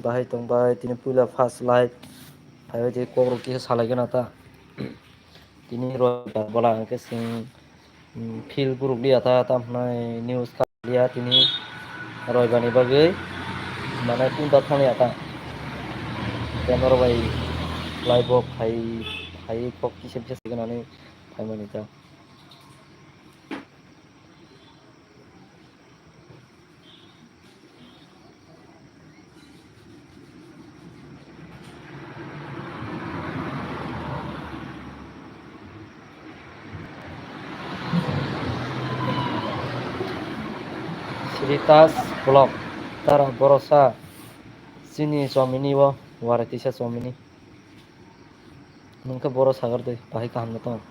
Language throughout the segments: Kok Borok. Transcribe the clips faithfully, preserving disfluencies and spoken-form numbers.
bahai tongbai, tini puila first live phaibai tei kokrok kisa salaigwna ta. Tini roibar bola hwnkhe chwng, mm, field guruk liya ta, tamo hwnai news ka liya tini roibar ni bagwi, mane punta thang liya ta. Tei norok bai live o phai, phai kok kisa kisa swigwna hinwi phaimani ta. Sritas Vlog, tara borosa chini chomini o, wara kisa chomini. Nwng khe boro sagar de, bahai kaham no tong.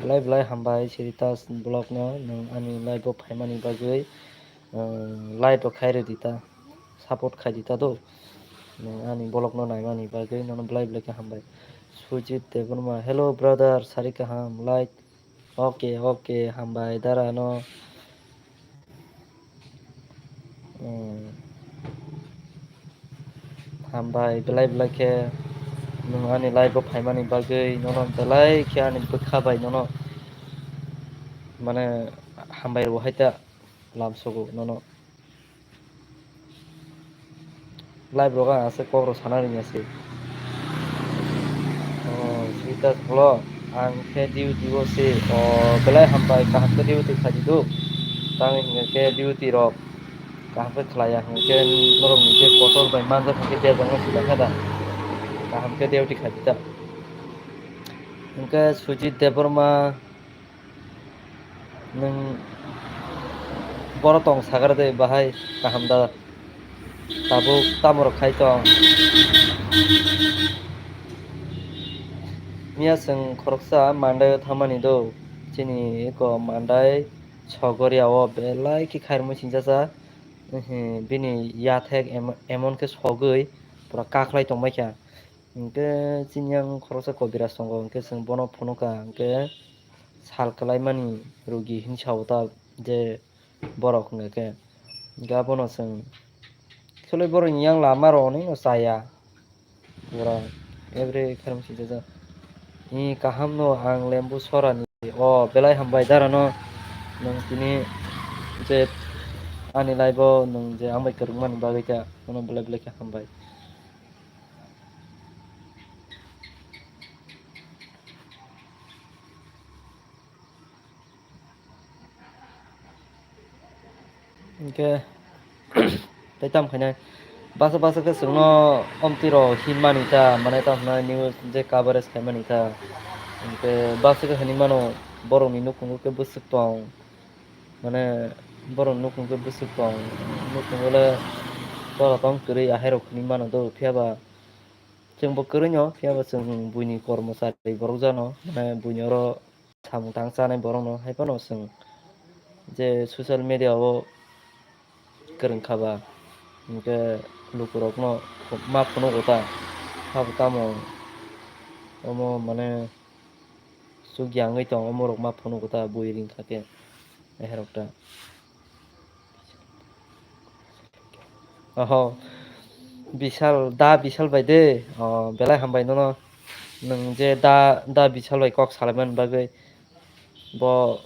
Belai belai hambai Sritas Vlog no, nwng ani live o phaimani bagwi, uh, like rok khai rwdi ta, support khai di ta do. Nwng ani vlog no naimani bagwi nono belai belai khe hambai. Sujit Debbarma, hello brother, sari kaham, like. Okay, okay, hambai dara no. Hmm. Hambai belai belai khe nwng ani live o phaimani bagwi nono belai khe ani bwkha bai nono mane hambai rw hai ta lam sogo nono. Live rok ang aswk kok rok sana ringya se. Oh, Sweetest Vlog, ang khe duty o se. Oh, belai hambai, kaham khe duty khaidi do. Tamo hingkha khe duty rok kaham khe khlaiya hingkhe norok ni je kotor bai manjak hingkhe bejak no sida khe da. Kaham khe duty khaidi da. Hingkhe Sujit Debbarma, nwng boro tong sagar de bahai kaham da, tabuk tamo rok khai tong. Miya chwng khoroksa Mandai o thamani do, chini eko Mandai Sogoria o belai khe khairmui singjasa, bini yathek em-, emon khe sogwi pura kaklai tongbaikha. Hingke chini yang khoroksa kobiraj tongo, hingke chwng bono phunukha, hingke sal kwlaimani rogi hinwi sao ta je borok hingke, hingke abono chwng, actually borokni yang lama rok hwnwi no chaya, pura every kharmsi jaja. Ni kaham no ang lembu sorani, o belai hambai dara no, nwng tini je ani live o nwng je ang bai kwrwngmani bagwi ta, bono belai belai khe hambai. Hingke tei tamo khainai basa basa khe chwngno omtwi rok hinmani ta, mane tamo hwnai news je coverage khaimani ta. Hingke basa khe hinwi mano borokni nukhungo khe bwswk tong. Mane borok nukhung khe bwswk tong, nukhungo le chwla tong kwrwi ahai rok hinwi mano do, phiya ba chwng bo kwrwi no, phiya ba chwng buini kormochari borok jano, mane buini oro samung tang chanai borok no, hai phano chwng je social media o kwrwng kha ba, hinkhe lukurok no ma phunugo ta, sabo tamo omo mane. Chukya wngwi tongo, omorok ma phunugo ta, bui ring kha khe, eherok ta. Oho, Bishal, da Bishal bai de, o, belai hambai nono, nwng je da, da Bishal bai kok salaimani bagwi, bo,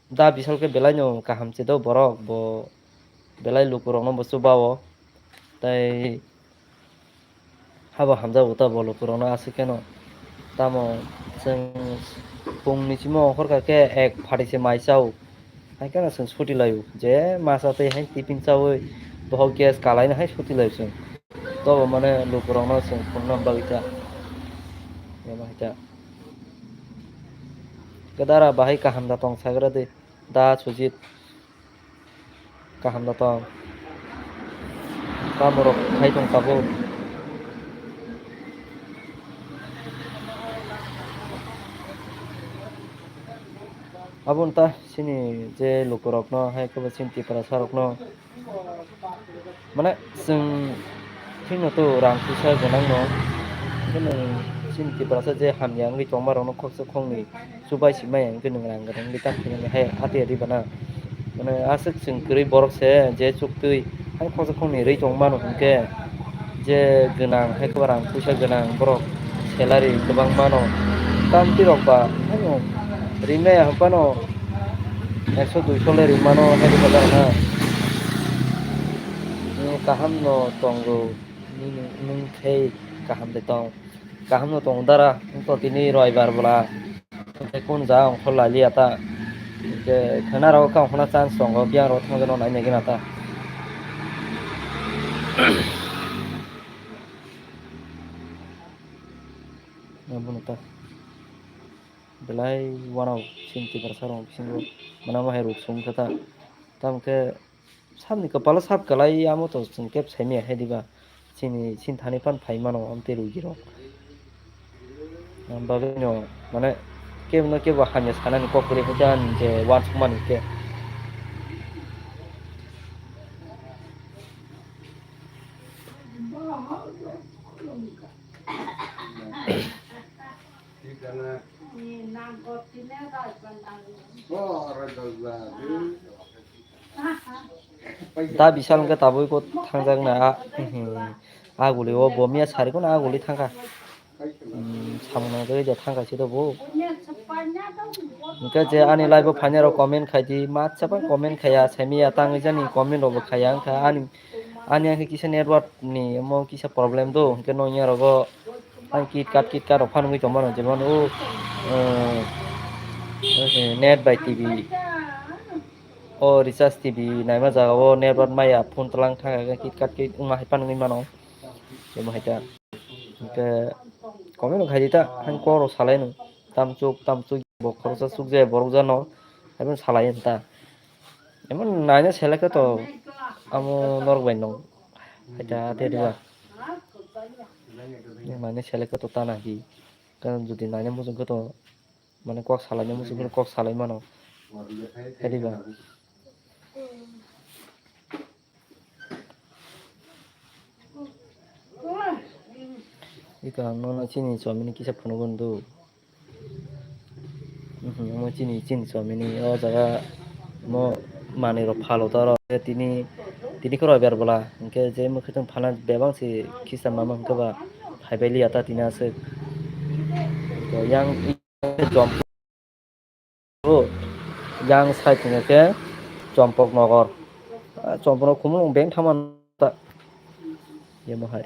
Da Bishal khe belai no kaham se do borok, bo belai lukurok no bo chuba o, tei habo hamjago ta bo lukurok no aswk kheno. Tamo chwng pung ni simo ongkhor kha khe ek phati se mai cha o, hai kheno chwng suti lai o, je masa tei hai tiffin chaui bohok gas kalai no hai suti lai o chwng. Tobo mane lukurok no chwng phunukna bagwi ta, emo hai ta. Khe dara bahai kaham da tong sagra de, da Sujit kaham da tong, tamorok khai tong tabuk. Aboni ta chini je lukurokno hai khe bo chini Tiprasa rokno. Mane chwng thikno to rang puisa gwnangno, hwnkhe nwng chini Tiprasa je hamya wngwi tongma rokno khoksa khoknwi chubai si maya, hwnkhe nwng rang gwnang wngwi tamo khe nini hai atwi atwi bana. Mane aswk chwng kwrwi borok se je chuktwi hai khoksa khoknwi rwi tong mano hwnkhe, je gwnang hai kwbang rang puisa gwnang borok salary kwbang mano, tamtwi rok ba haino rimnai hwnphano ekso duiso le rimano hai rwkha na. Nini kaham no tongo, nini nwng khe kaham de tong. Kaham no tongo dara, wngkha tini roibar bwla. Hwnkhe kunu ja ongkhor lailiya ta. Hwnkhe khwna rok kha ongkhorna chance tongo, biyang rok thangwi no nai nai gana ta. Abono ta. Belai wanao chini Tiprasa rok bisingo manama hai ruk sung kha ta. Tamo khe Sabni kwpalo sap kwlai, amo to chwng kebo saimaya hai diba? Chini, chini thani phano phai mano, amtwi rugirok. Ang bagwino, mane, kebo no kebo hamya sanani kok kwrwi, hwnkhe ani je uansukmani khe. Da Bishal hwnkhe tabuk ko thangjak na, a, hmm, aguli o bo miya sari kono aguli thangkha. Hmm, samung nang jagwi ja thangkha sito bo. Hwnkhe je ani live o phainai rok comment khai di, matsa phano comment khaiya, saimaya tangwi jani comment rok bo khaiya, wngkha ani, ani ang khe kisa network ni omo kisa problem do, hwnkhe nokya rogo. Ang KitKat, KitKat rok phanwi tongmano, jemon o, eh, eh, net bai T V, o recharge T V naima jaga o network maya, phone twlang thang khe KitKat khe wngma hai phanwi mano, jemon hai ta. Hwnkhe comment rok khai di ta, ang kok rok salai no, tamchuk, tamchuk, bo khoroksa chukjaya borok jano, hai phano salai ta. Emon naina selek to amo norok bai nong. Haita ate diba. Naina selek to tana hi. Kan jodi naina muchung to mane kok salai muchung kok salai mano. Hai diba. Ika ang nono chini chomini kisa phunukgo ndu. Mhm, omo chini, chini chomini o jaga mo manwi rok phalo ta oro tini, tini khe roibar bwla hwnkhe je mokhe chwng phalna bebak se khisa mama hwnkhe ba phaibai liya ta tini aswk. To yang, yang side hwnkhe Chompok Nogor. Ah, Chompok Nogor khumulwng beng thangma ta. Yemo hai.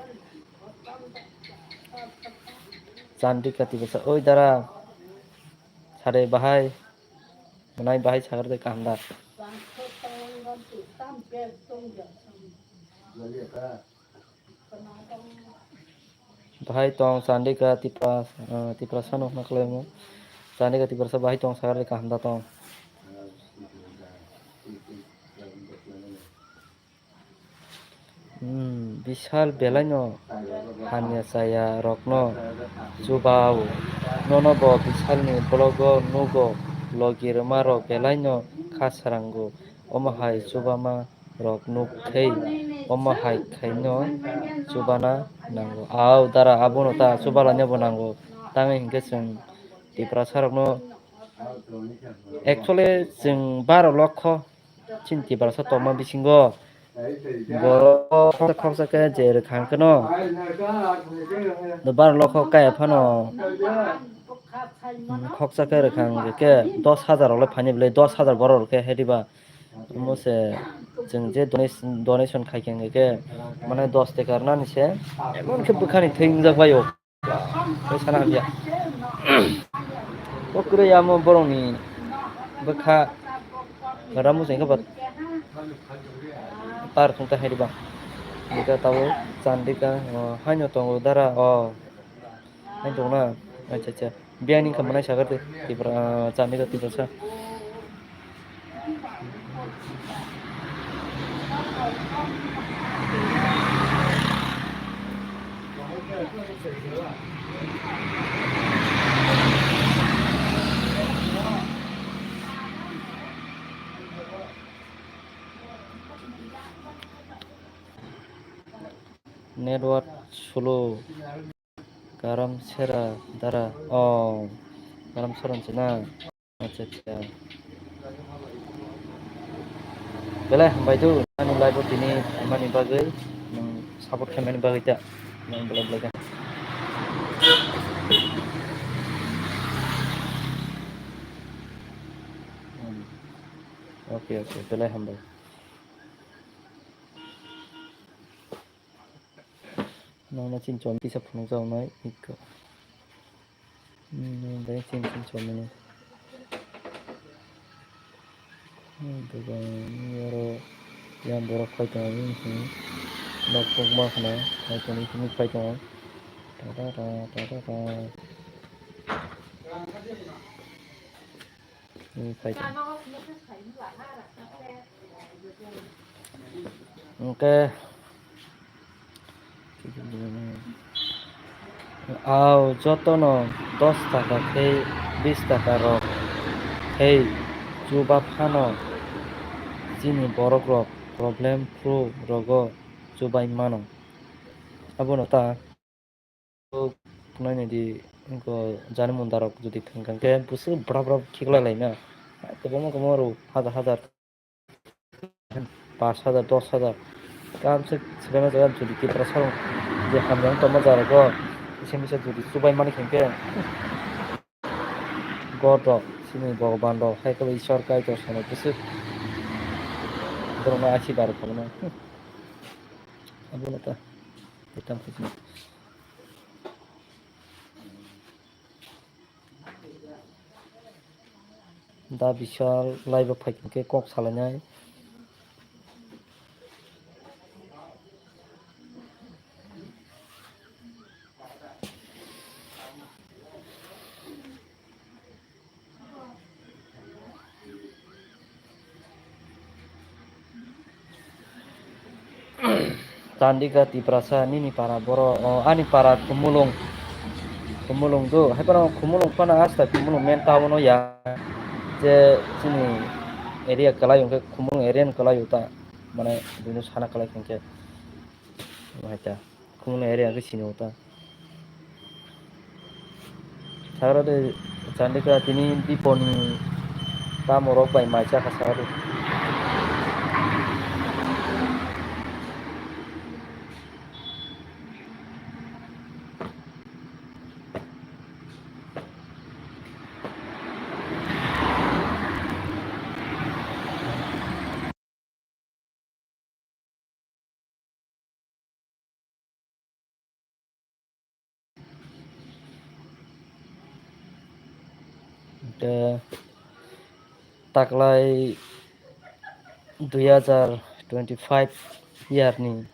Chandrika Tiprasa, oi dara. Sare bahai. Mwnai bahai sagar de kaham da. Bahai tong Chandrika Tipra, ah, Tiprasa no hwnna khlai mo. Chandrika Tiprasa bahai tong sagar de kaham da tong. Hmm, Bishal belaino hamya chaya rokno chubao. Nono bo Bishalni vlogo nugo, logi rwma rok belaino kha srango. Omo hai chubama rok nuk thei, omo hai khaino chubana nango. Au dara abono ta chubalaino bo nango. Tangwi hinkhe chwng Tiprasa rokno actually chwng baro lokho. Chini Tiprasa tongma bisingo borok khoksa khoksa khe je rwkha hwnkhe no, baro lokho kaya phano, hmm, khoksa khe rwkha hwnkhe dos hajar rok le phaini bwle, dos hajar borok rw khe hai diba? Omo se chwng je donation, donation khai khe hwnkhe mane dos tekar nani se emon khe bwkhani thwi wngjak bai o. Tei sana hamya. O kwrwi amo borokni bwkha ramu se khe ba tar thung ta hai riba. Nika tabuk Chandrika, o, haino tongo dara, o. Haino tongo na? Acha, acha. Biyang ni kha mwnai sakha tei Tipra, Chandrika Tiprasa. Network slow. Karam sera dara. Oh, karam sera se na. Acha, acha. Belai hambai do, ani live o tini mani bagwi, nwng support khaimani bagwi ta, nwng belai belai kha. Hmm. Okay, okay, belai hambai. Nono chini chom kisa phunukjaknai ikko. Hmm, dai chini chini chom mani. Hmm, dogan oro yang borok phai tongo, hmm, hmm. Nok pokma khna, hai tongwi himwi phai tongo. Ta ta ta, ta ta ta. Himwi phai tongo. Hwnkhe, Ao jotono dos taka khe bis taka rok khe chuba phano chini borok rok problem phru rogo chubai mano. Abono ta nainai di, jani munda rok jodi thang thang khe bwswk bwrap bwrap khiklai laina, kwbangma kwbangma rok hajar hajar. Pash hajar, dos hajar. Kam se swkang jaga jodi Tiprasa rok je hamjak tongma jaga rok kisa misa jodi chubai mani hinkhe, God rok, chini Bhogoban rok, hai khe Ishwar Kaitor sanai bwswk borokno ashi bar khogno. Abono ta, tei tamo khe chini. Da Bishal live o phai khe kok salainai. Chandika Tiprasa, nini para borok, o, ani para Khumulwng. Khumulwng do, hai phano Khumulwng phano asta Khumulwng main town o ya. Je chini area kwlai hwnkhe Khumulwng area ni kwlai o ta, mane buino sana kwlai hwnkhe. Hai ta. Khumulwng area khe sini o ta. Sagra de Chandika tini biponi tamo rok bai mai chakha sagra de. Hwnkhe taklai dui hazar twenty five year ni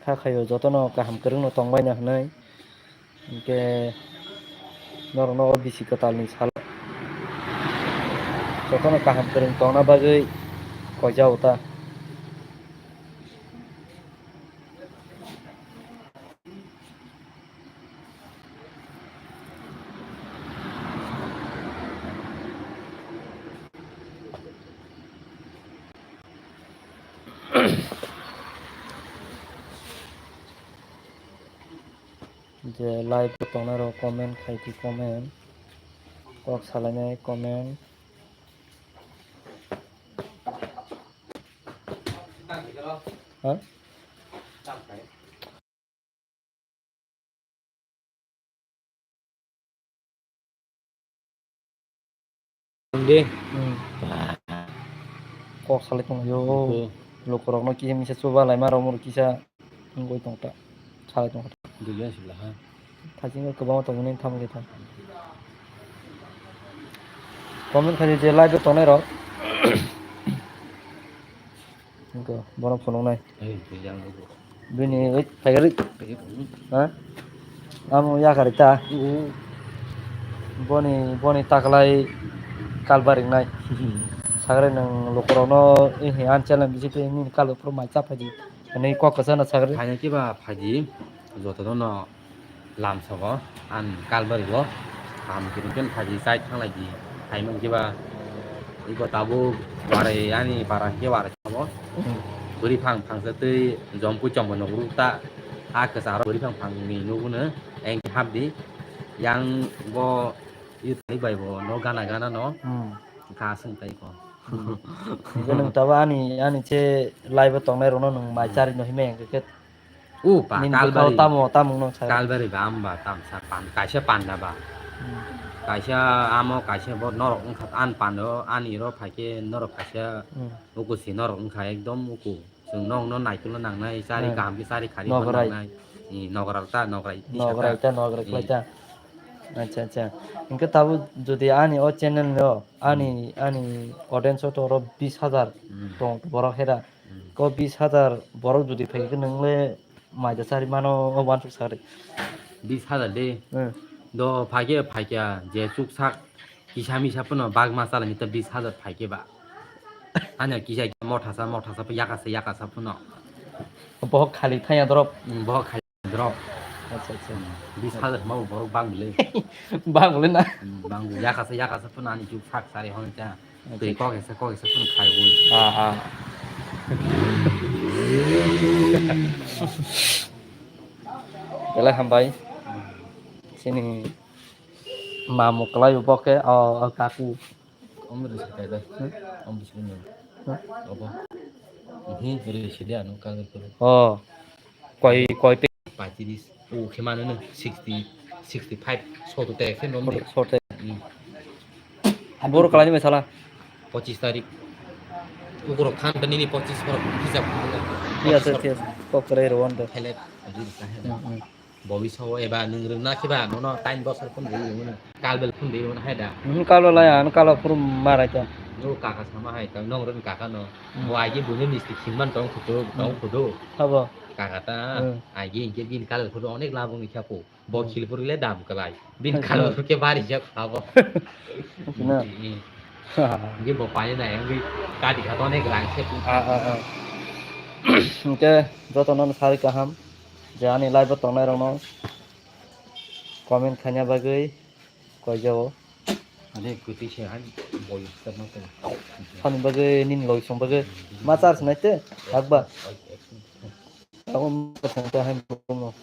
kha khaio jotono kaham kwrwngno tongbaino hwnwi. Hinkhe norokno o bisi kwtalni salo jotono kaham kwrwng tongna bagwi koijao ta. Je live o tongnai rok comment khai di, comment kok salainai comment. Ha? Hindi. Hmm. Kok salai tong yo. Oke. Lukurokno kisa misa chuba laima rok muru kisa wngwi tong ta. Salai tong ta. Dui jan sibla ha. Thajingo kwbangma tongmani tamo khe tha. Comment khai di je live o tongnai rok. Wngkha, bono phunuknai. Ei, twijang lugo. Bini, oi, phaikari. Ei, hmm. Ha? Amo yakari ta. Hmm. Boni, boni taklai kalbar wngnai. Sagre nwng lukurokno, eh, an challenge bisi twi nini kalo phuru mai cha phaidi. Ani kok kwchangno sagre. Phaina kiba phaidi, jotono no. Lamsogo, ang kalbari o, kaham kiri khe phaidi chai thanglai di, hai mankhe ba, iko tabuk warai ani para khe warai sabo. Hmm. Bwrwi phang phangsa twi jompu chombo nukgo ta, ha kwcharo bwrwi phang phangni nukgo no, eng hap di, yang bo ito bai bo no gana gana no, hmm, kha swng tai ko. Hwnkhe nwng tabuk ani, ani se live o tongnai rokno nwng mai charino himai hwnkhe khe. U pa, nini bwkhao Kalbari. Tamo, tamo nwng sa. Kalbari ba, amba, tamsa pan, kaisa panda ba. Hmm. Kaisa amo, kaisa bo norok wngkha, an pando, ani ro phaikhe norok kaisa Hmm. uku si norok wngkha, ekdom uku. Chwng nokno naikolo nangnai, chari Hmm. kaham khe chari khari Nograi. Nangnai. I, nogral ta, nograi, tisa Nograi ta. Ta, nograi khlai ta. Acha, acha. Hwnkhe tabuk jodi ani o channel no, ani, Hmm. ani audience o to oro bis hajar Hmm. tong borok hera. Hmm. Ko bis hajar borok jodi phai khe nwng le maida chari mano o wansuk sari. Bis hajar de. Hmm. Do phaikhe phaikya je chuksak kisa misa phano bagma chalani ta bis hajar phaikhe ba. Ani kisa kisa mothasa mothasa pho yakasa yakasa phano. Bohok khali thaya drop. Hmm, bohok khali drop. Acha, acha. Hmm, bis hajar ma borok bang le. Bang le na. Hmm, bang yakasa yakasa phano ani chuksak sari hon cha. Twi kok esa, kok esa phano khai bo. Ah, ah. Belai hambai. Chini mamu kwlai bo khe, o, o kaku. Om ri se kai bai. Hmm? Om ri se kai. Hmm? Obo. Hi, ri se dia no ka ko. Oh. Koi, koi pe. Paitiris. O khe mano no sixty, sixty five, soto te khe nom de. Soto. Hmm. Boro kalai ni sala. Pochis tarik. Ukurok khan ta nini pochis borok hijab. Yes, yes, yes. Kok kore ro wanda. Helet. Hmm, hmm. Bobi so eba nung rung na khe ba nono tain bosor phun de yono. Kalbel phun de yono hai da. Hmm, kalbel ya, an kalbel phuru marai ta. No kaka sama hai ta, nong rung kaka no. Hmm. Bo aji buni misti khimman tong khudu, tong Hmm. khudu. Habo. Kaka ta, Hmm. aji inke bin kalbel phuru onek labung ni khapu. Bo Hmm. khilpuri le dam kwlai. Bin Hmm. kalo ke bari jak abo. Na. Hmm. Ge bo pai na yang ge kadi kha to ne grang se. Ah, ah, ah. Hwnkhe joto no sari kaham je ani live o tongnai rok no comment khaina bagwi koi jao. Ane kuti se han boi sa ma ko. Sani bagwi nini loi song bagwi ma charge nai te hakba. Abo mwkhang ta hai bumung no.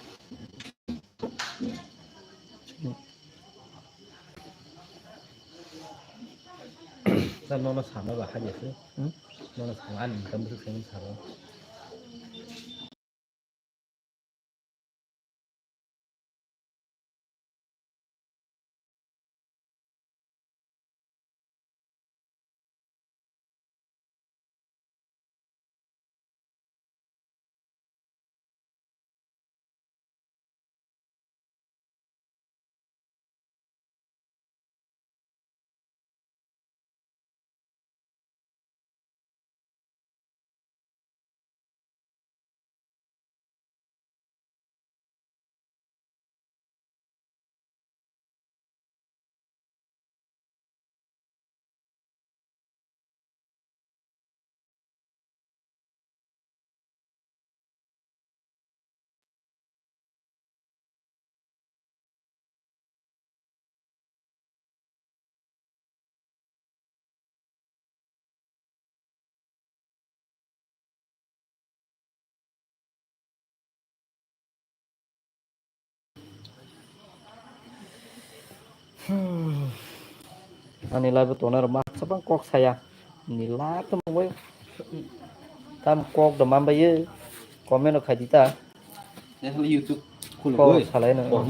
Sa nono sama ba hai se. Hmm? Nono sama ani income bwswk se sama. Hmm. Ani live o tongnai rok masa bang kok saya. Nila tongwi tam kok da man bai ye. Comment rok khai di ta. Kok salai no.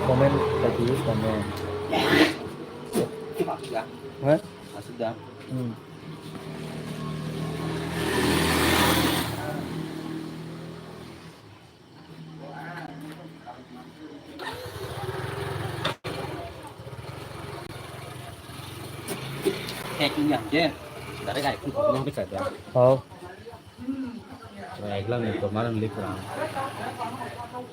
Comment, like, comment. Hah? Hmm. Hek wngya hwnkhe, direct iPhone kotorma hwnwi kha kha. Oh. Eklang ni to mano lik rang.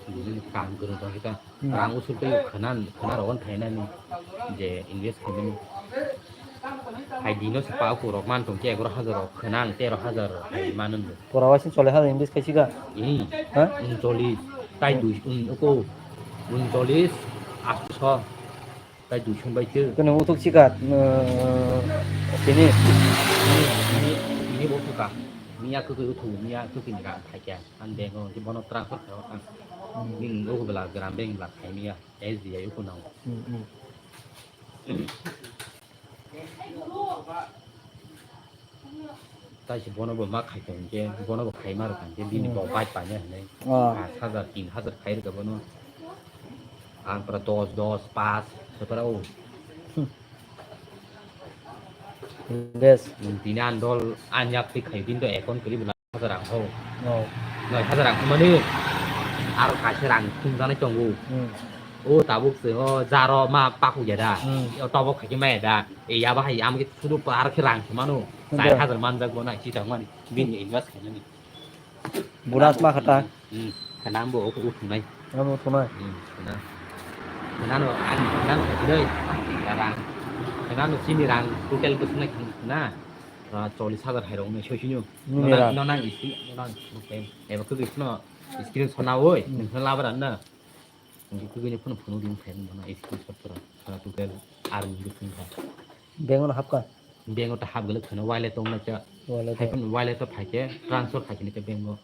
Bini kam kwrwng tong kita. Hmm. Rang usul tei khwnan, khwna rogon khainani je invest khainani. Hai dino se pa ku rok man tong ke egaroh hajar rok khwnan teroh hajar hai mano. Pura waisa chollish hajar invest khaisi ga? Hmm. Ha? Uncholish, tai dui, un, uko, uncholish, atso. Tai dui song bai twi. Kunu uthuk sikha, uh, sini. Ini, ini, ini bo uthuk ka. Miya kwkwi uthuk, miya kwkwi ni rang thai kya. Ang bank o, bono transfer khaio ang. Hmm. Bini uku bela gram bank bela khai miya. S B I uku nang. Hmm, hmm. Tai se bono bo ma khai tong khe, bono bo khai ma rwkha khe, bini Hmm. bo bike paina hinwi. Ah. Pash hajar, tin hajar khai rwkha bono. Ang pura dos, dos, pash, se pura o. Hmm. Bes. Nwng tini ang dol, ang yak twi khai, bini to account kwrwi bwla hajar rang ho. Oh. Noi hajar rang mani, aro kaisa rang thumjaknai tongo. Hmm. O tabuk se o jaro ma paku ya da. Hmm. O tabuk khai khe ma ya da. E ya ba hai am khe sudu par khe rang se mano. Hmm. Char hajar manjak bo na chi tang mani. Bini invest khainani. Bonus ma khata. Hmm. Khana bo o uthunai. Amo thunai. Hmm. Khana. Khana no ang khana no khainai. Rang. Khana no sini rang total bwswk nai khana. Ah, chollish hajar hai rok nai soi sini. Nini rang. Nonang isi, nonang. Eba khe no screen shot na oi. Hmm. Nang khana labar na. Ang khe kwbini phone phunuk ring phai mano, screenshot pura, pura total arung ring phai. Bank o hapkha? Bank o ta hap gele kheno, wallet tong na cha. Wallet. Hai phone wallet o phai khe, transfer phai khe ni cha bank o.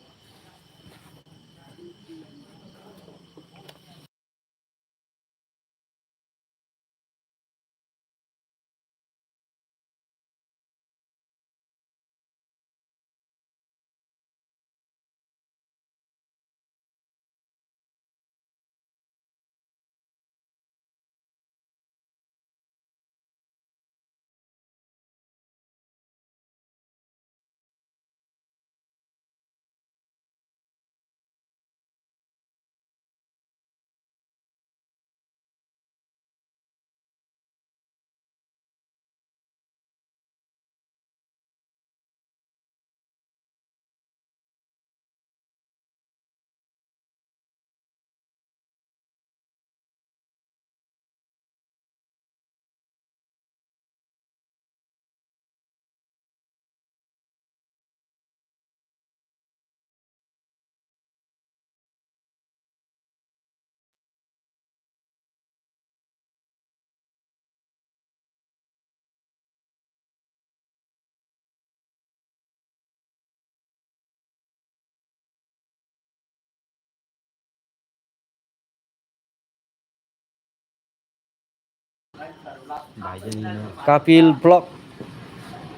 Kapil Vlog.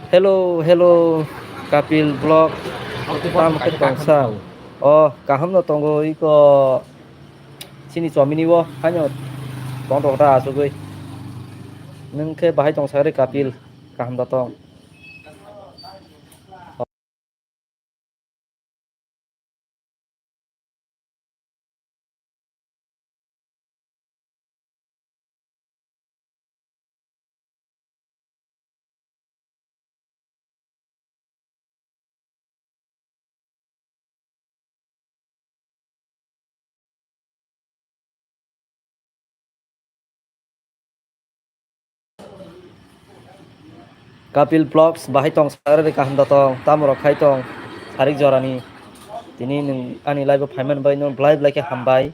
Hello, hello, Kapil Vlog. Tam khe tongsa. Oh, kaham no tongo iko. Chini chomini o, haino tong tong ta asugwi. Nwng khe bahai tong sakhe Kapil, kaham da tong. Kapil Vlogs bahai tong sare de kaham da tong, tamo rok khai tong, sarik jorani. Tini nwng ani live o phaimani bai no belai belai khe hambai.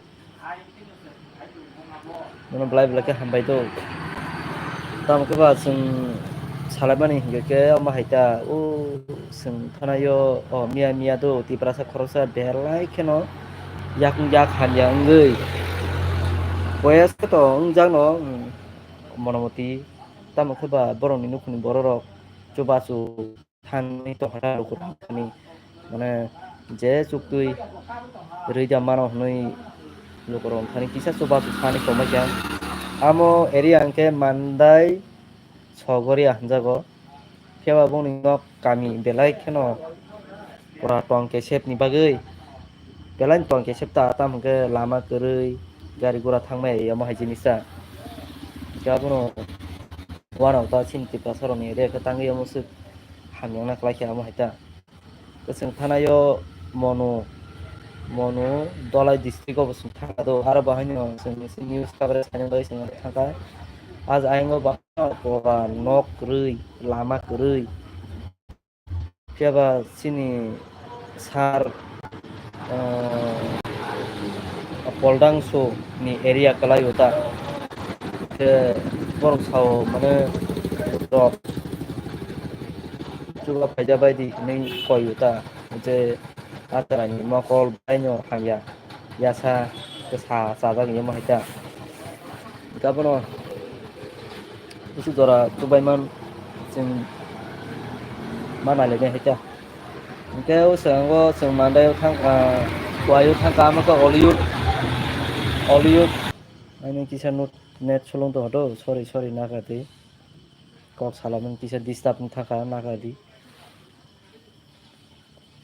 Nono belai belai khe hambai do. Tamo khe ba chwng salaimani hinkhe khe omo hai ta, o chwng thanaio, o miya miya do, Tiprasa khoroksa belai kheno yakung yak hamya wngwi. Boyas khe to wngjakno, hmm, monomoti. Tamo khe ba borokni nukhungni bororok chubachu thani tongkha lukurok thani, mane je chuktwi rwi da mano hwnwi lukurok thani kisa chubachu sani tongbaikha. Amo area hwnkhe Mandai Sogoria hinjago. Phiya ba bongni nok kami belai kheno pura tong kesep ni bagwi, belai tong kesep ta, tamo hwnkhe lama kwrwi, gari gura thangmaya omo hai jinis ta. Hwnkhe abono uanao ta chini Tiprasa rokni area khe tangwi omo swk hamya wngna kwlai khe amo hai ta. Kwchwng thanaio Monu, Monu Dholai district o bo chwng thangkha do, aro bo haino chwng news coverage khaina bagwi chwng thangkha. Ah jagao ba pura nok kwrwi, lama kwrwi. Phiya ba chini sir, ah, Poldangso ni area kwlai o ta. Khe borok sao mane rok chuba phaida bai di hinwi koi o ta. Je atarani mokol baino hamya yasa khe sa chajak hinwi ma hai ta. Abono kusu jora chubai man chwng ma nai lai hai ta. Hwnkhe o swngo chwng Mandai o thangkha, Khowai o thangkha, amo khe Oliyut, Oliyut. Ani kisa net, net sulung tongkha do, sorry, sorry, nakardi. Kok salamani kisa disturb wng thangkha, nakardi.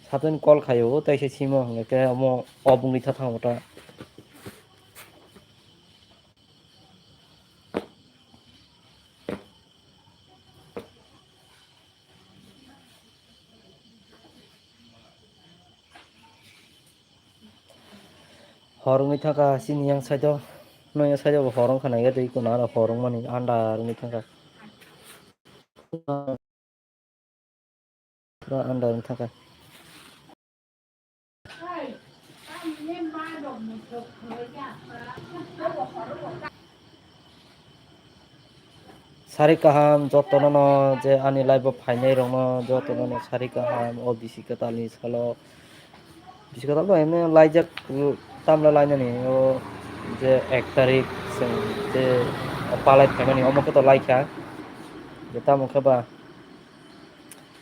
Satung call khaio, tei se simo hwnkhe omo off wngwi tha thango ta. Hor wngwi thangkha chini yang side o, no yang side o bo hor wngkha nai, tei kono aro hor wngmani andar wngwi thangkha. Pura andar wng thangkha. Sari kaham jotono no je ani live o phainai rokno jotono no sari kaham, o bisi kwtal ni salo. Bisi kwtal bo emne laijak, tamle lainani o je ek tarik chwng je palai phaimani omo khe to laikha. Je tamo khe ba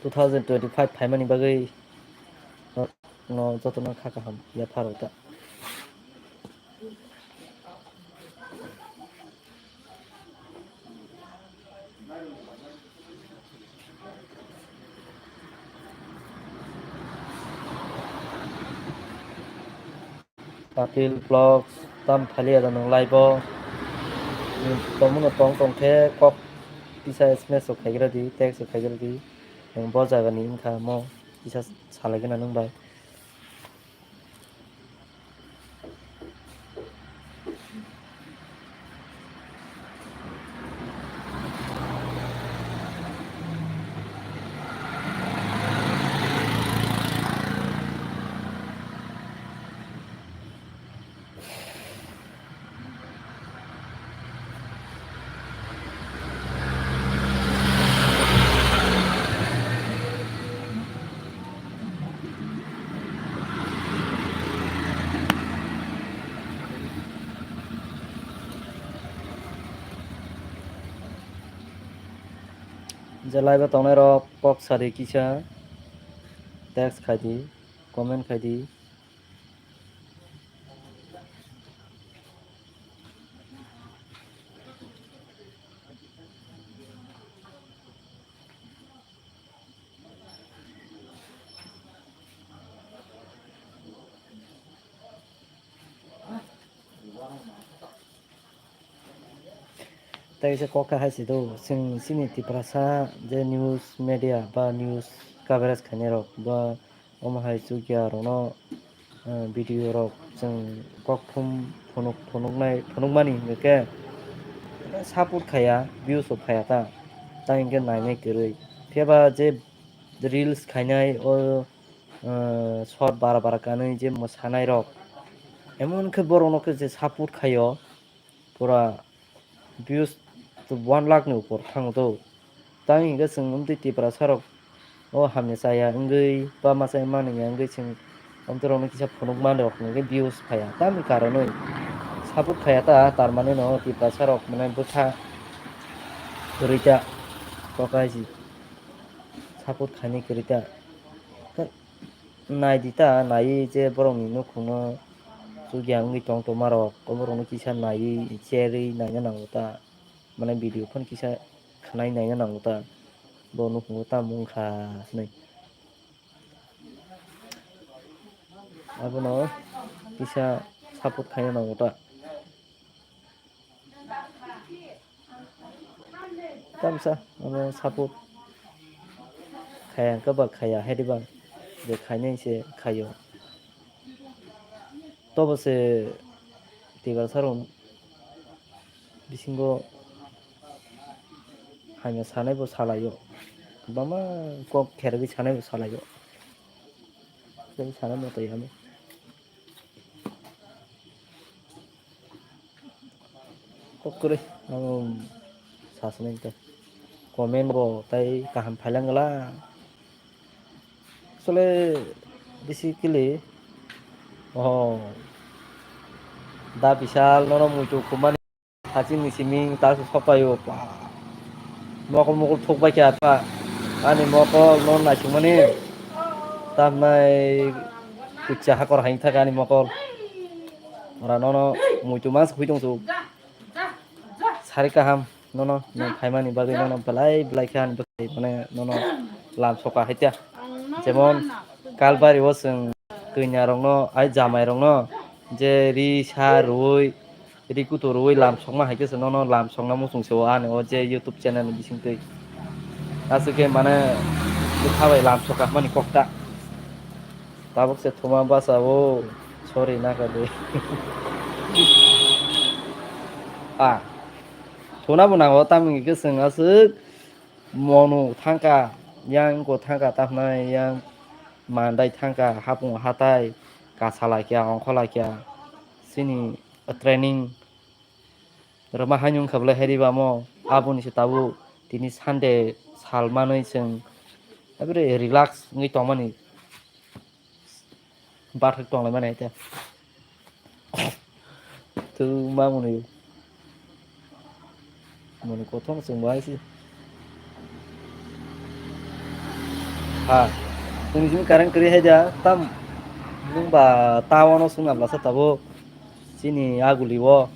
two thousand twenty-five phaimani bagwi no jotono kha kaham yapharo ta. Kapil Vlogs tam thali ada nang live o. Tongmano tong tong khe kok kisa S M S rok khaigra di, text rok khaigra di. Nwng bo jaga ni wngkha mo kisa salai gana nwng bai. Je live o tongnai rok kok sari kisa text khai di, comment khai di. Tei se kok khe hai se do, chwng chini Tiprasa je news media ba news coverage khainai rok ba omo hai chukya rokno, eh, video rok chwng kok thum phunuk, phunuknai, phunukmani hingkhe support khaiya, views rok phaiya ta, ta hingkhe nainai kwrwi. Phiya ba je reels khainai o, eh, short bara bara kanwi je mwsanai rok, emon khe borokno khe je support khaio, pura views to one lakh ni upor thango to. Tang hingkhe chwng wngtwi Tiprasa rok o hamya chaya wngwi ba masa mani ya wngwi chwng omtwi rokno kisa phunuk mani rok hingkhe views phaiya. Tamni karonwi support khaiya ta, tar mani no Tiprasa rok mane bwkha kwrwi ta, kok hai si support khainai kwrwi ta. Nai di ta, naiwi je borokni nukhungno chukya wngwi tong tongmarok, oborokno kisa naiwi, cherwi naina nango ta, mane video phano kisa khwnai naina nango ta, bo nukhungo tamo wngkha hwnwi. Abono kisa support khaina nango ta. Tamsa, ano support khaya hwnkhe ba khaya, hai diba? Je khainai se khaio. Tobo se Tiprasa rok bisingo hamya sanai bo salaio, kwbangma kok kherwi sanai bo salaio. Tei sana mwtai ano. Kok kwrwi, ano sasinai tei comment bo tei kaham phailang gala. Actually, basically, oh, da bisal nono muitu khumani. Hachini simi ta se sopaio pa. Mokol mokol thok bai kha pa. Ani mokol no naisingmani. Tamnai kucha hakor hain thaka ani mokol. Ora nono muitu mas khui tong su. Sari kaham nono nang phaimani bagwi nono belai belai khe ani bwkhai mane nono lam soka haitya. Jemon kalbari o chwng kanya rokno ai jamai rokno je ri sa rwi Ri kutu rwi lam sokma hai khe se nono lam sokna muchung se o ani o je YouTube channel ni bising twi. Aswk khe mane bwkha bai lam sokha hwnmani kok ta. Tabuk se thuma basa o sorry na kha de. A thuna bo nango tamni khe chwng aswk monu thangkha yang ko thangkha ta hwnai yang mandai thangkha hapung hatai kasa laikya ongkho laikya chini training rwma haino wngkha belai hai riba mo aboni se tabuk tini Sunday sal manwi chwng abore relax wngwi tongmani bathak tonglaimani hai khe tu mamoni moni kothoma chwng bo hai se ha chwng simi current kwrwi hai da tam nwng ba ta wano swngna blasa tabuk. Chini aguli o.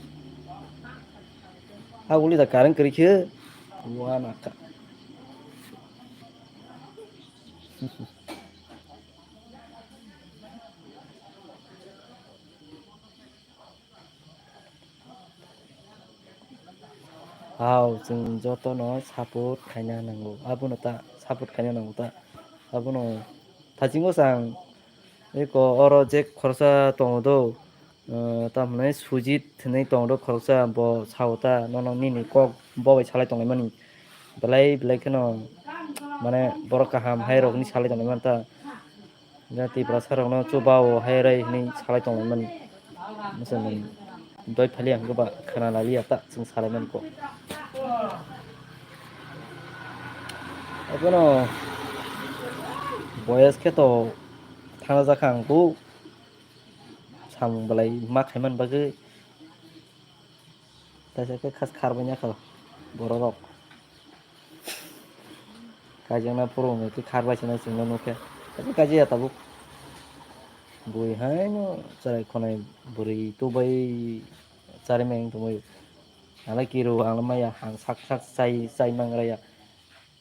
Aguli da current kwrwi khe wana kha. Hao, chwng jotono support khaina nango. Abono ta support khaina nango ta. Abono thasingo chwng eko oro je khoroksa tongo do, eh, tamhinai Sujit hinwi tongo do khoroksa, bo sao ta nono nini kok bo bai salai tonglaimani. Belai belai kheno mane borok kaham hai rokni salai tonglaimani ta. Jati Tiprasa rokno chuba o hai rai hinwi salai tonglaimani. Mwchangmani doi phali ang goba khana laliya ta chwng salaimani kok. Abono boyes khe to thana jakha ang kuk samung belai ma khaimani bagwi. Kaisa khe khas kharbai ya kho borok rok. Kaijakna phuru hwnwi khe kharbai se nai chwngno nukhe. Kaisa kaisa ya tabuk. Bui haino chwrai khonai bwrwi tubai charimai wng tongmai. Nalai kiru ang maya hang sak sak chai chai mangra ya.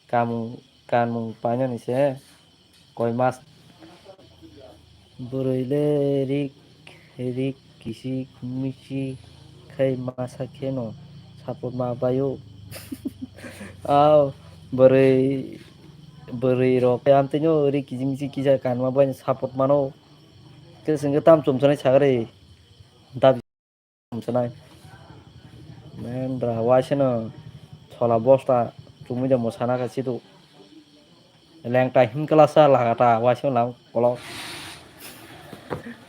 Kamung kanmung painani se koi mas. Bwrwi le rik rik kisik misik khai masa kheno support ma baio. Aw bwrwi bwrwi rok khe amtwino rik kisik misik kisa kanma baino support mano. Khe chwngkhe tam chumsanai sagari dabi. Chumsanai. Men bra waisano chola bosta chumui da mo sana kha situ. Lengta himkla sa lagata waisano lang kolok.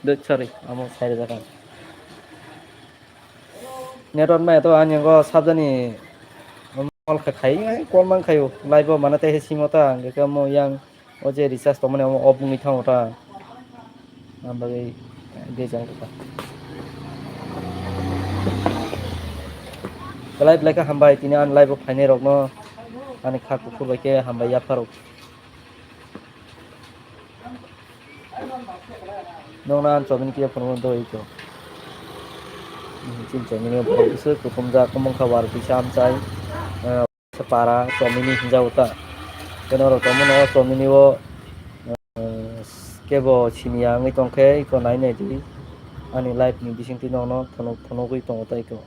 Dut sorry amo sai rwjakha. Network mai to ani go sabjani call kha khai call man khayo live o mana te simo ta ang khe mo yang. O je recharge tongmani omo off wngwi thango ta. Ang bagwi bejal kha. Belai belai khe hambai tini ani live o phainai rokno ani kha kuphur bai khe hambai yapharok. Nokna ang chobin kiya phunukgo doi kho. Chini chomini borok bwswk kuthumjak, omo wngkha warwi kisa amchai, eh, para chomini hinjago ta. Tei norok tongmano chomini o, eh, kebo siniya wngwi tongkhe, iko nai naidi. Ani live ni bisingtwi nokno phunuk-, phunugwi tongo ta iko.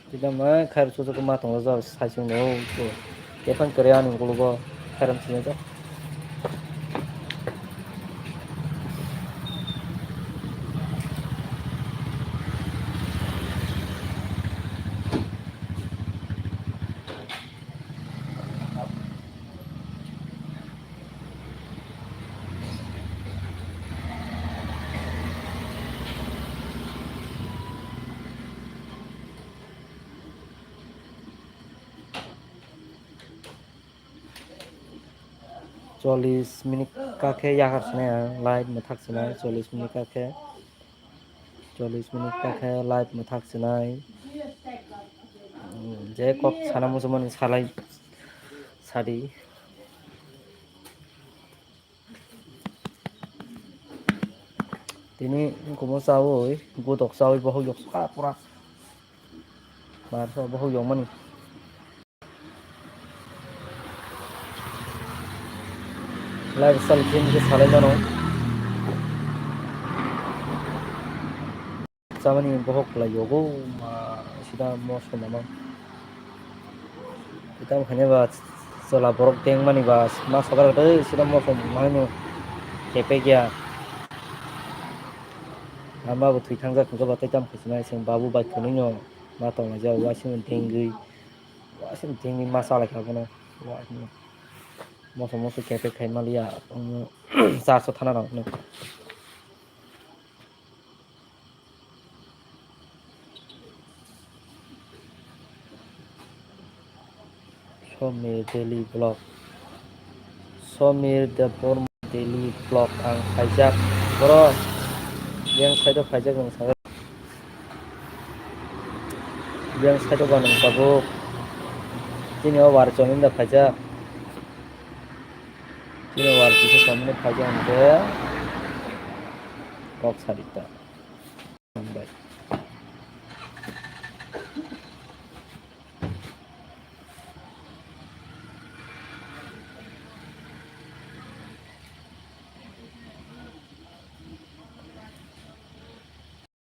Tida ma khair chuchuk ma tongo jor sai chwng no. Kephang kwrwi ani ulo bo khairam sinijak. Chollish minute kakhe yakar sinai ang, live mwthak sinai, chollish minute kakhe, chollish minute kakhe live mwthak sinai. Hmm, je kok sana muchungmani salai sadi. Tini kumo chawi, godok chawi, bohok yok saka pura. Mar sa bohok yok mani. Lifestyle gym khe salai mano. Chamani bohok lai yogo ma sida moso mano. Tamo khaina ba chwla borok tengmani ba ma sokar tei sida moso mano kepek ya. Ama bo thwi thangjak hwnkhe ba tei tamo khasinai chwng babu bai khwnwi no ma tonglaijak uaising tengwi. Uaising tengwi ma chalai kha bono. Moso moso kepek khai maliya. Charso thana rok no. Somir Daily Vlog. Somir Debbarma Daily Vlog ang khaijak. Boro yang khaito khaijak nung sabai. Yang khaito ba nung tabuk. Chini o war chomini da khaijak. Chini o war kisa chomini khaijak hwnkhe kok sarita. Hambai.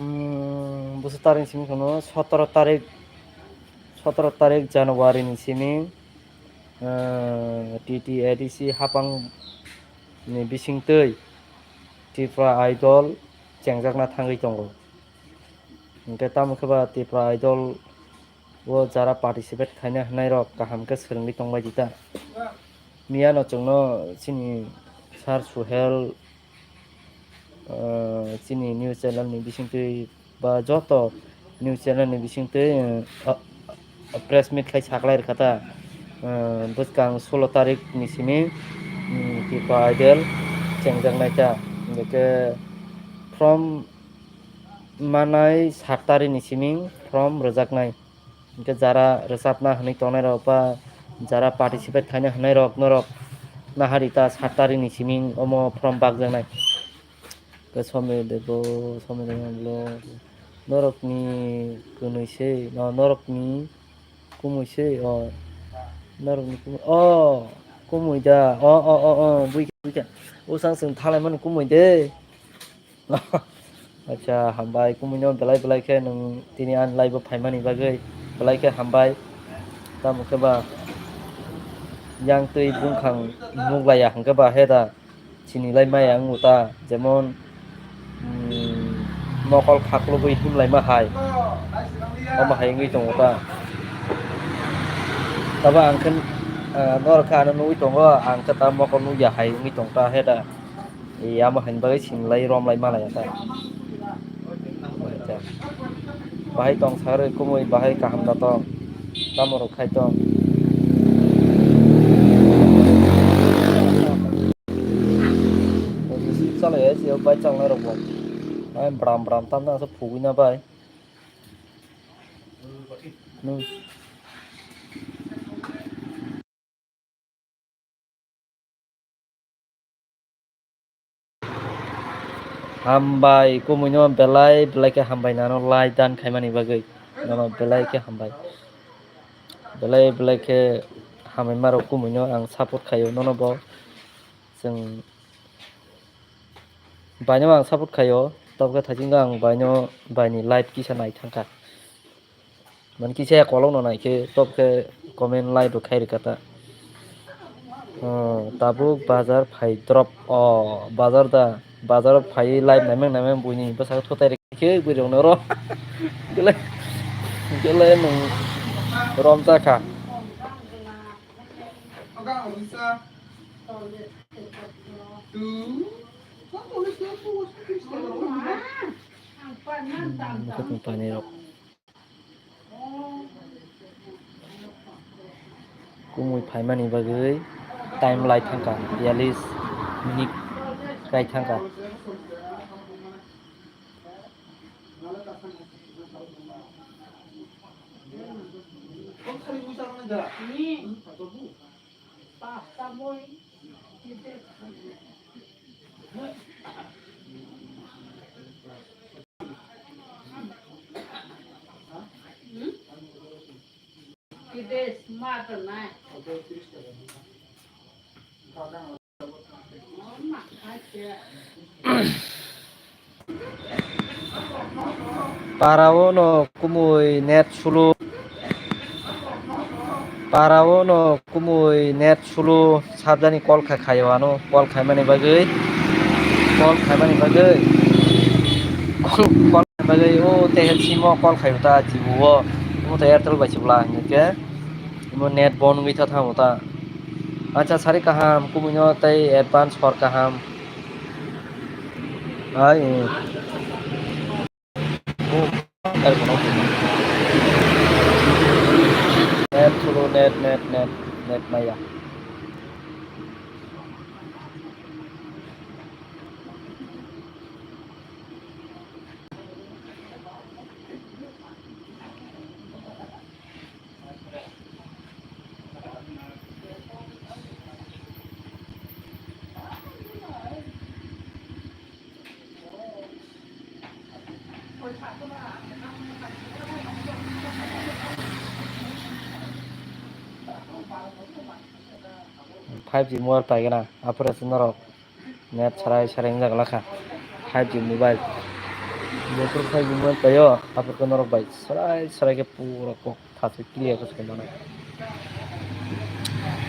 Hmm, bwswk tarik ni simi kheno sotoro tarik, sotoro tarik January ni simi, eh, T T A D C hapang ni bisingtwi Tripura Idol chengjakna thangwi tongo. Hwnkhe tamo khe ba Tripura Idol o jara participate khaina hwnnairok kaham khe swrwngwi tongbai di ta. Miyano chwngno chini Sir Suhel, ah, chini news channel ni bisingtwi ba joto news channel ni bisingtwi, ah, ah, press meet khai saklai rwkha ta. Ah, bwskang sulo tarik ni simi, um, Tripura Idol chengjaknai ta. Hwnkhe form manai sat tarik ni simi form rwjaknai. Hwnkhe jara rwchapna hwnwi tongnairok ba jara participate khaina hwnnairok norok nahari ta sat tarik ni simi omo form bakjaknai. Hwnkhe Somir Debo, Somir Debo vlog. Norokni kwnwi se, no, norokni kumui se, o, norokni kumui, o, kumui da, o, o, o, o, buikha, buikha. Usang chwng thalai mani kumui de. Acha, hambai, kumui no belai belai khe nwng tini ani live o phaimani bagwi belai khe hambai. Tamo khe ba yang twi bungkhang nuklaiya hwnkhe ba he da. Chini lai maya wng ta, jemon, mm, mokol khaklubui himlai ma hai, omo hai wngwi tongo ta. Tabo ang khe, ah, norok khe ano nugwi tongo, ang khe ta mokol nugya hai wngwi tong ta he da. E, amo haini bagwi chini lai rom lai ma laiya ta. Bahai tong sagwi kumui bahai kaham da tong. Tamo rok khai tong. Chalai ya, je bai chalai rok bo. Ai bram bram tam na sa phugui na bai. no. Hambai, kumuino belai belai khe hambai nano like dan khaimani bagwi. Nono belai khe hambai. Belai belai khe hambai maro kumuino ang support khaio nono bo. Chwng baino ang support khaio, tabukhe thaichingkhe ang baino baini live kisa nai thangkha. Mani kisa kolokno naikhe tabukhe comment like rok khai rwkha ta. Oh, tabuk bazar phai drop. Oh, bazar da, bazar phai live naimang naimang buini bwsakhe thutai rwkhe bwrwi rokno ro. Gele, gele nwng romjakha. Mwkhwtwng painirok. Kumui phaimani bagwi time lai thangkha, biyalish minute kai thangkha. Parao no kumui net sulu. Parao no kumui net sulu sabjani call khai khaio ano call khaimani bagwi. Call khaimani bagwi. Call, call khaimani bagwi o tehe simo call khaio ta jibu o. Omo ta Airtel bai se bwla hinkhe. Imo net bon wngwi tha thango ta. Acha sari kaham kumui no tei advance hor kaham. Ai. Net sulu, net, net, net, net maya. Five G mobile paigana, aphuru se norok net sarai sarai wngya glakha. Five G mobile, joto five G mobile paio, aphuru norok bai sarai sarai khe pura kok. Thaswi clear khe saimano.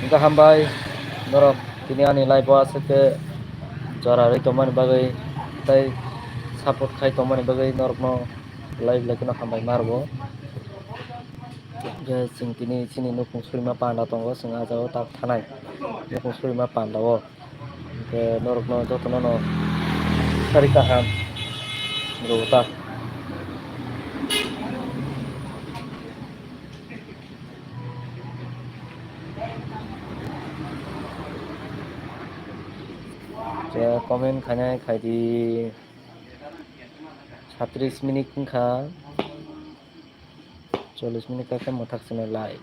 Hwnkhe hambai norok tini ani live o aswk khe jora rwi tongmani bagwi tei support khai tongmani bagwi norokno belai belai kheno hambai ma rwo. Hwnkhe chwng tini chini nukhung surima panda tongo, chwng ah jagao tak thanai nukhung surima panda o. Hwnkhe norokno jotono no sari kaham rwo ta. Je comment khainai khaidi, satris minute wngkha. Chollish minute khe mwthak swnwi lai.